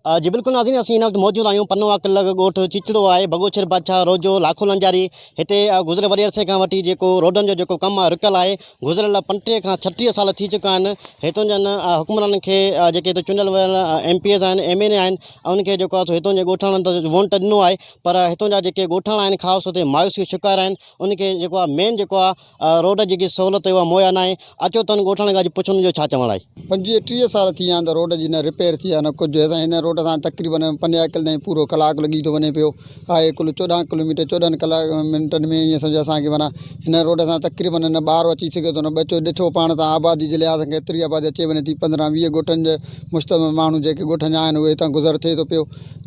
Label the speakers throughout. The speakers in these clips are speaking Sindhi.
Speaker 1: جي بلڪل ناظرين اسين هن وقت موجود آهيون پنو عاقل لڳ ڳوٺ چچڙو آهي بگوڇر بادشاهه روجو لاکو لنجاري هتي گذريل وڏي عرصي کان وٺي جيڪو روڊن جو جيڪو ڪم آهي رڪيل آهي گذريل 35 کان 36 سال ٿي چڪا آهن هتون جن حڪمرانن کي جيڪي هتي چونڊيل ويل ايم پي ايز آهن ايم اين اي آهن انهن کي جيڪو آهي سو هتون جي ڳوٺاڻن ته وونٽ ڏنو آهي پر هتون جا جيڪي ڳوٺاڻا آهن خاص طور تي مايوسي جو شڪار آهن ان کي جيڪو آهي مين جيڪو آهي روڊ جي ڪي سهولت اها مهيا ناهي، اچو ته ان ڳوٺاڻن کان اڄ پڇون ان جو ڇا چوڻ آهي.
Speaker 2: 25 ٽيھ سال ٿي ويا آهن ته روڊ جي نه رپيئر ٿي آهي نه ڪجهه اسان هن روڊ سان تقريبن پنجاهه ڪل تائين پورو ڪلاڪ لڳي ٿو وڃي پيو آهي ڪل 14 ڪلوميٽر 14 ڪلاڪ منٽن ۾ ائين سمجهو اسان کي معنيٰ هن روڊ سان تقريبن نه ٻار اچي سگهي ٿو نه ٻچو ڏٺو پاڻ ته آبادي جي لحاظ کان ڪيتري آبادي اچي وڃي ٿي 15 20 ڳوٺن جي مشتمل ماڻهو جيڪي ڳوٺن جا آهن اهي هتان گذر ٿئي ٿو پيو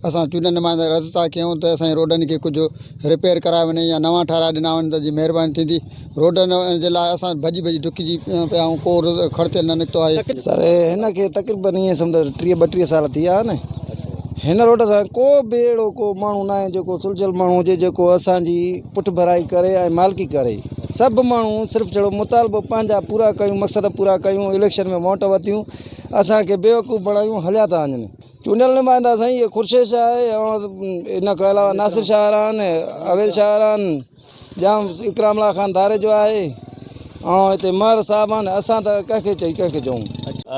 Speaker 2: اسان چونڊيل نمائندا عرض ٿا ڪيون ته اسان جي روڊن کي ڪجهه رپيئر ڪرايو وڃي يا نوان ٺهرائي ڏنا وڃن ته جي مهرباني ٿيندي. روڊن جي لاء اسان ڀڄي ڀڄي ڊڪجي پيا آهيون ڪو کڙتيل نه نڪتو آهي.
Speaker 3: سر هن کي تقريبن ائين سمجهو ته ٽيهه ٻٽيهه سال ٿي ويا آهن هن روڊ سان ڪو به اهڙو ڪو ماڻهو ناهي جيڪو سلجهيل ماڻهو هجي جيڪو اسان جي پٺڀرائي ڪري ۽ مالڪي ڪري سڀ ماڻهو صرف ڇڙو مطالبو پنهنجا پورا ڪيون مقصد پورا ڪيون اليڪشن ۾ ووٽ ورتيون اسان کي بيوقوف بڻايون هليا ٿا وڃن. چونڊيل نمائندا سائين اهي خورشيد شاهه آهي ۽ ان کان علاوه ناصر شاهه آهن اويس شاهه آهن ڄام اڪرام الله خان ڌاريجو آهي ۽ هتي مهر صاحب آهن اسان ته ڪنهن کي چئي ڪنهن کي چئون.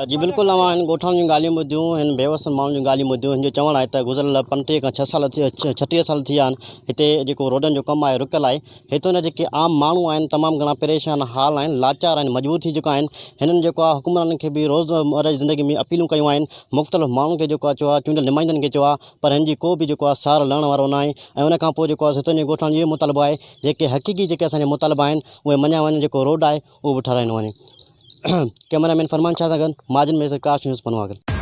Speaker 1: جي بلڪل اوهان هن ڳوٺاڻن جون ڳالهيون ٻڌيون هن بيوس ماڻهن جون ڳالهيون ٻڌيون هن جو چوڻ آهي ته گذريل 35 کان ڇهه سال 36 سال ٿي ويا آهن هتي جيڪو روڊن جو ڪم آهي رڪيل آهي هتان جا جيڪي عام ماڻهو آهن تمام گهڻا پريشان حال آهن لاچار آهن مجبور ٿي چڪا آهن هنن جيڪو آهي حڪمرانن کي به روز مره جي زندگي ۾ اپيلون ڪيون آهن مختلف ماڻهن کي جيڪو آهي چيو آهي چونڊيل نمائندن کي چيو آهي پر هن جي ڪو به جيڪو آهي سار لهڻ وارو ناهي ۽ ان کان پوء جيڪو آهي هتان جي ڳوٺاڻن جو اهو مطالبو آهي جيڪي حقيقي جيڪي اسان جا مطالبا آهن اهي مڃيا وڃن جيڪو روڊ آهي اهو به ٺهرايو وڃي ڪئميرا مين فرمان شاهه سان گڏ ماجد مهيسر ڪاش نيوز پنوعاقل.